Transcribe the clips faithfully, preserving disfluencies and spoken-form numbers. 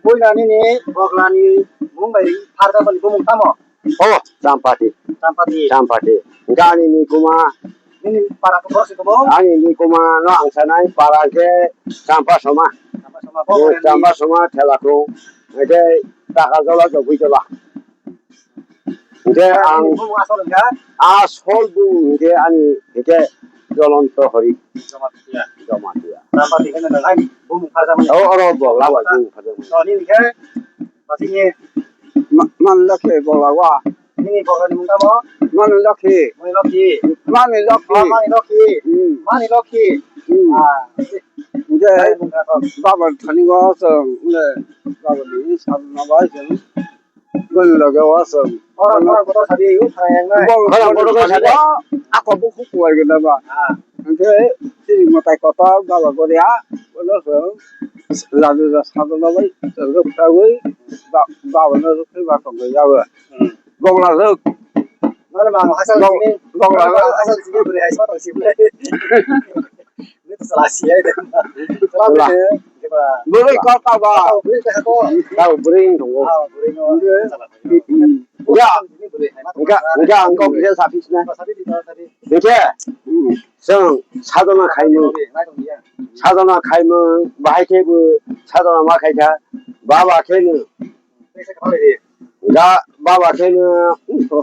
Puila nini boglani mung bai pharjakmani bumung tamo? O, Champati. Champati. Champati. Hwnkhe ani ni kuma. Nini para to borok se tamo? Ani ni kuma no ang sanai para khe Champasoma. Champasoma. Bo Champasoma Thelathung. Hwnkhe Takajola Jogwijola. Hwnkhe ang bumung asol hwnkhe? Asol bumung hwnkhe ani hwnkhe Jolonto Hori. Jamatia. Jamatia. Champati hwnkhe nang ani bumung pharjakmani? O, oro bogla bai bumung pharjakmani. To nini khe? Patini. Ma-, Mani Lokhi bogla wa. Nini boglani mung tamo? Mani Lokhi. Mani Lokhi. Mani Lokhi. Oh, Mani Lokhi. Hmm. Mani Lokhi. Hmm. Ah. Hwnkhe baba thani o chwng, le, baba ni sal na bai chwng. Boni loge o chwng. Khorang, khorang kotor sadi, o khorang yang nai. Bol, khorang kotor sadi. Ako bukhuk kuwai gana ba. Ah. Hwnkhe chini mwtai kotor baba goria, bono chwng ladu da sadu da bai, rwk tagwi, ba-, baba no rwk twi ba tongwi yago. Hmm. Bogla rwk. Mano mano hasal sini. Bogla rwk. Hasal sini bwrwi hai sima tong sini. Ini tuh salah sih ya itu. Salah. Bwrwi kok tabo. Bwrwi kok. Tabo bwrwi wng tongo. Ah, bwrwi no. Salah. Ya. Enggak, enggak, engkau bisa sapis na. Enggak. Chwng sadona khaimung. Sadona khaimung bahai khe bo sadona ma khaikha. Baba khe no. Ga baba khe no,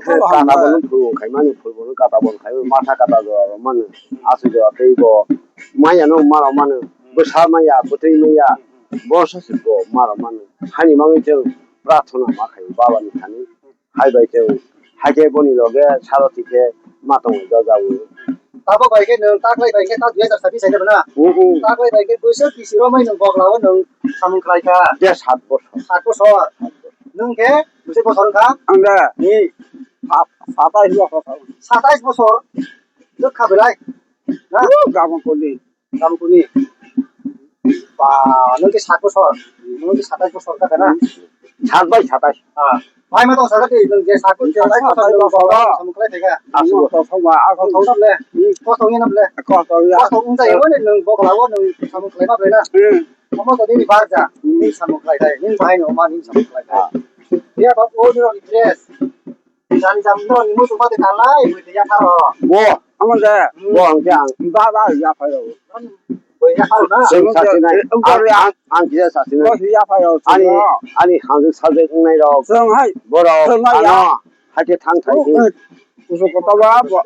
kata bono phuru khaimani, phuru bono kata bono khaimani, matha kata jora rok mano, aswk jora tei bo maya no ma rok mano, bwsa maya, bwtwi maya, bo saswk bo ma rok mano. Hani mangwi chwng prarthana ma khaio baba ni thani, hai bai chwng, hai khe boni loge salo thwi khe ma tongwi jajago. Tabok bai khe nwng taklai bai khe ta dui hajar sabis hai na? Mm, mm. Taklai bai khe bwswk bisi romwi nwng boglao nwng samung khlai kha? De sat bosor. Sat bosor. Nwng khe bwswk bosor wng kha? Ang de? Ni? Sat-, satais bosor. Satais bosor? Nwk kha belai? Na? Gabang koni. Gabang koni. Ba, nwng khe sat bosor. Nwng khe satais bosor kha na? Sat bai satais. Ah. Bai ma tong sa kha tei, nwng je sat bosor, satais bosor. Samung khlai thai kha. Aswk. Tong thong ba, a tong thong le. Kosong ni nam le. Kosong ya. Kosong wng jai bo ni nwng boglao nwng samung khlai ma belai na. Hmm. Omo to nini barja, nini samung khlai thai, nini bahai ni oma nini samung khlai thai. Ah. Ya ba o ni rok ni dress. Jani jam no ni musu ma de kanlai, bui de ya tharo. Bo, amo de. Hmm. Bo ang khe ang. Ba ba ya phai rok. Bui ya tharo na. Chwng sachi nai. Ang, ang, ang kisa sachi nai. Bo ya phai rok. Ani, ani hangjwk sajwk wngnai rok. Chwng hai. Borok. Chwng hai ya. Ano, hai khe thang thai khe. Kusu kota ba, bo,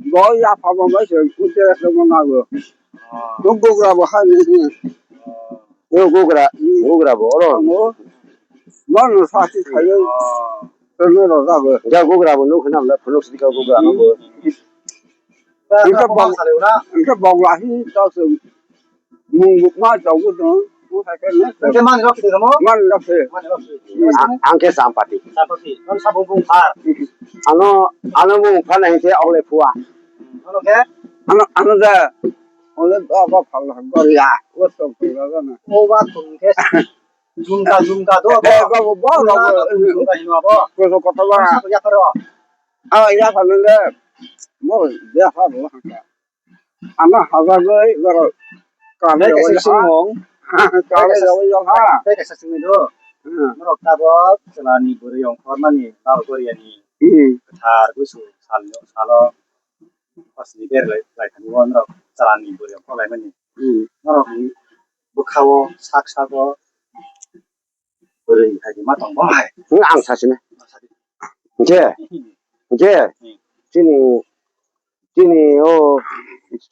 bo ya pha bo bai se, kusu kota ba nago. Ah. Bo gogra bo hai ni. Ah. Yo gogra, gogra bo oro. Amo, mano sati khayo. Tono ro jago. Ja gogra bo nuk hinam la phunuk sidi ka gogra no bo. Hingke bong, hingke bong lahi ta se mung ma jago don. Mo hai ke ne. Hingke mani rok sidi kamo? Mani rok se. Mani rok sidi. Ang, ang khe Champati. Champati. Non sabo bung phar. Ano, ano mung phar na hingke ogle phua. Ano khe? Ano, ano da. Ole ba ba phal ha gor ya. Wo to phal ga na. O ba tum khe. Jumta, jumta do. Be ba ba ba. Jumta, jumta hinwa bo. Ko so kota ba. Sa ya pharo. A ya phal le. Mo ya phal ha ka. Ano ha ba goi gor. Ka le ka sing mong. Ka le ka yo ha. Te ka sing do. Hmm. Norok tabok chwla ni bwrwi ongkhormani, tabok goriya ni. Hmm. Kwthar gusu sal, salo. Asni ber lai, lai thani o norok chwla ni bwrwi ongkhor lai mani. Hmm. Norok ni bwkha o sak sak o bwrwi hai ma tong bo hai. Hmm, ang sasine. Hingke, hingke, chini, chini o,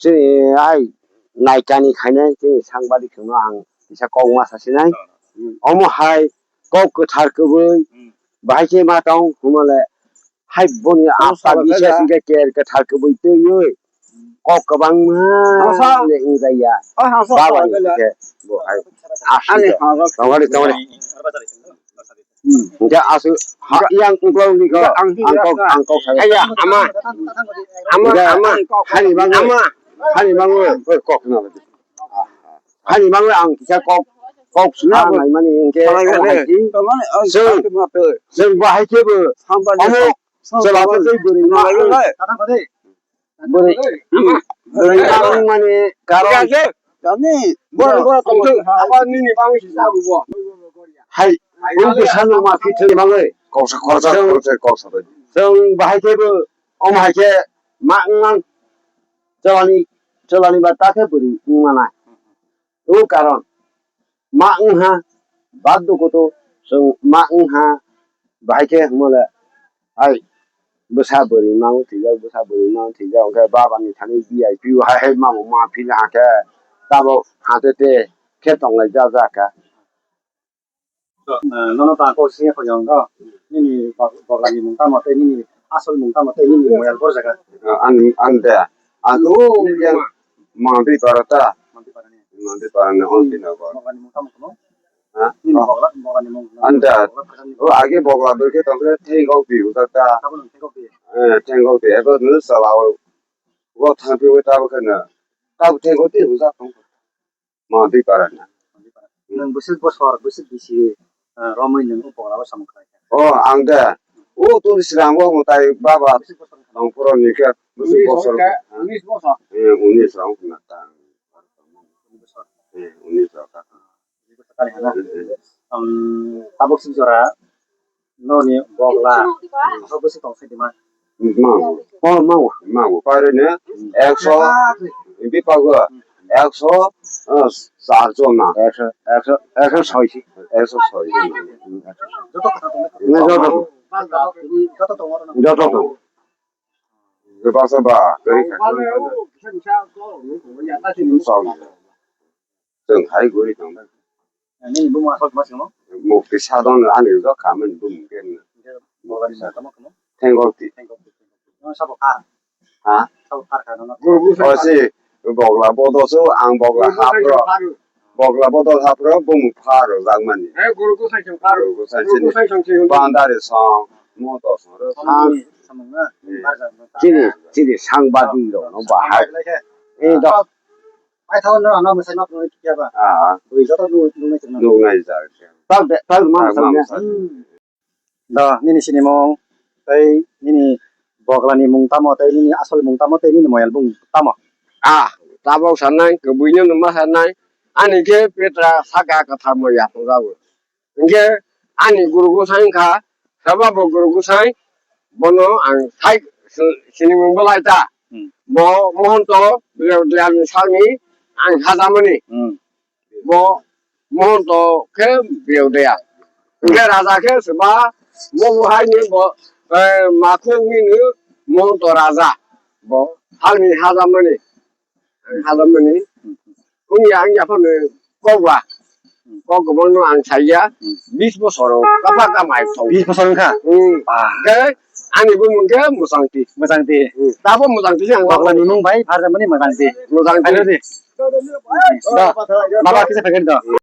chini ai naikani khainai, chini sangbadik kheno ang kisa kok ma sasinai. Hmm. Omo hai kok kwthar kwbwi, hmm, bahai khe ma tong, humale hai boni apa bisa singke ker kwthar kwbwi twiwi kok kwbangma le wngjaya. Baba ni khe bo hai aswk tongari tongari. Hingke aswk ha yang uklok ni kok ang kok ang kok saya. Aya ama ama ama hani bangwi ama hani bangwi kok na. Hani bangwi ang kisa kok, kok suna nai mani hingke kok hai di. Chwng, chwng bahai khe bo omo chwla tei bwrwi ma. Bwrwi, bwrwi ma wng mani karon, Kami, bora, bora, tong, tong. Abo nini bangwi si sabu bo. Hai, ang bwsa no ma phi thwng bangwi. Koksa, koksa, koksa, koksa bai. Chwng bahai khe bo, om hai khe ma wngmang. Cholani, cholani ba ta khe bwrwi wngmana. O karon, ma wngha, bad dukutu, chwng ma wngha, bahai khe hwnmale, ai, bwsa bwrwi ma wng thwijak, bwsa bwrwi ma wng thwijak, hwnkhe baba ni thani V I P o hai hai ma bo ma phila hakhe, tabok hate te khe tonglai jak jak kha. Nono ta kok sini ko jong do. Nini bog-, bogla ni mung tamo tei nini asol mung tamo tei nini moyal bor jaga. An, an de. An o yang mangdi parata. Mangdi parani. Mangdi parani on pina ko. Bogla ni mung tamo kono? Ha? Nini bogla, bogla ni mung. An de. Bogla parani. O age bogla dur ke tongre thengok bi utak ta. Tabuk nang thengok bi. Eh, thengok bi. Ebo nu sala o. Wo thang pi wo ta bo kana. Ta thengok bi utak tong. Mangdi parana. Nwng bwswk bosor, bwswk bisi, eh, romwi nwng o bogla o samung khlai kha? O, ang de. O, tun srang o mwtai baba. Bwswk bosor wngkha? Tong poro ni khe bwswk bosor. Unis bosor. Eh, unis rok na ta. Unis bosor. Eh, unis rok ta. Unis bosor kali hana. Eh, eh. Um, tabuk sik jora. Noni bogla. Asok bwswk tong sai di ma. Mango. Oh, mango. Mango. Pairoi ne ekso, bipago ekso, eh, char jon na. Ekso, ekso, ekso soi si. Ekso soi jon na. Joto kha tong. Ne joto. Joto tong. Joto tong. Basa ba, gari kha. Chwng hai guri tong. Nini bumung asol ma simo? Mukti sadon ani ujak kha mani bumung ken. Bogla ni mung tamo kamo? Thengokti. Thengokti. No sabo kar. Ha? Sabo kar kha no. O si bogla bodo su ang bogla hapro. Bogla bodo hapro bumung pharo jak mani. Guru gusai song pharo. Guru gusai song. Bandari song. Moto song. Samung na. Chini, chini sangbadik rok no bahai. Eh, dok. Paithao no ano mwsai ma phunukya ba. Ah. Bui joto nu nungnai chwngno. Nungnai jak. Tal de, tal ma. Do nini sinimung tei nini boglani mung tamo tei nini asol mung tamo tei nini moyal bung tamo? Ah, tabok sanai kwbwino no ma sanai. Ani khe petra saka kwthar moya phunjago. Hingke ani guru gusai wngkha, sabo bo guru gusai, bono ang sai si-, sinimung belai ta. Hmm. Bo Mohonto Briyodeyani salni ang hajamani. Hmm. Bo Mohonto khe Briyodeya. Hingke raja khe soba mo bo hai ni bo, eh, makhuk ni no Mohonto raja. Bo salni hajamani. Ang halomani. Wngya ang yaphano kok ba. Kok kwbangno ang saiya. Bis bosoro kapha kamai thong. Bis bosor wngkha? Hmm. Ba. Khe ani bumung khe Mwchangti. Mwchangti. Hmm. Tabo Mwchangti se ang. Bogla nunung bai pharjamani Mwchangti. Mwchangti. Hello di. Do. Baba kisa phagari do.